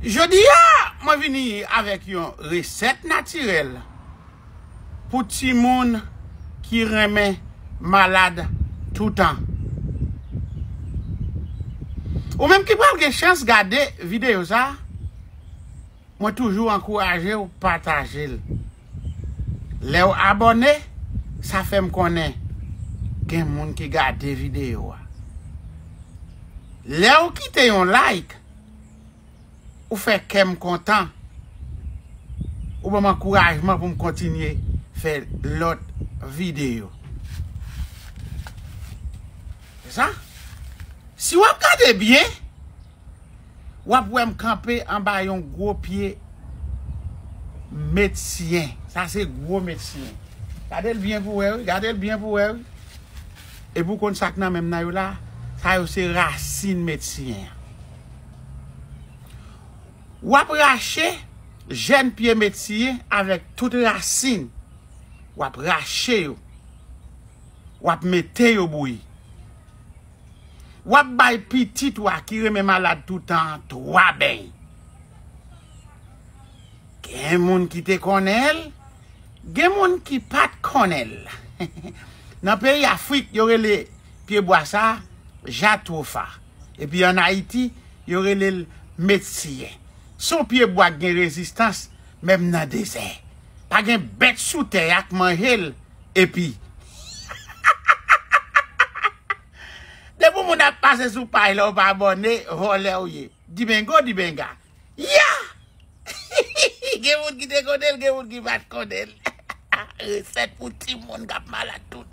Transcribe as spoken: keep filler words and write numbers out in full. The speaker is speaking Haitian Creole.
Jodi a, mwen vini avèk yon resèt natirèl pou timoun ki renmen malad toutan. Ou menm ki pral gen chans gade videyo sa, mwen toujou ankouraje w pataje l. Lè w abòne, sa fè m konnen gen moun ki gade videyo a. Lè w kite yon like, ou fè kè m kontan. Ou ban m ankourajman pou m kontinye fè lòt videyo. Se sa? Si w ap gade byen, w ap wè m kanpe anba yon gwo pye medsiyen. Sa se gwo medsiyen. Gade l byen pou wè, wi. Gade l byen pou wè, wi. Epi w konn sa k nan men m nan yo la? Sa yo se rasin medsiyen an. W ap rache jèn pye medsiyen avèk tout rasin. W ap rache yo. W ap mete yo bouyi. W ap bay pitit ou a ki renmen malad toutan an twa beny. Gen moun ki te konnen l, gen moun ki pa t konnen l. Nan peyi Afrik, yo rele pyebwa sa a jatwofa. Epi ann Ayiti, yo rele l medsiyen. Se yon pyebwa k gen rezistans, menm nan dezè. Pa gen bèt sou tè a k manje l, epi depi moun ap pase sou paj la, ou pa abòne, vòlè ou ye. Dibengo, dibenga. Ya! Gen moun ki te konnen l, gen moun ki pa t konnen l. Resèt pou timoun k ap malad toutan.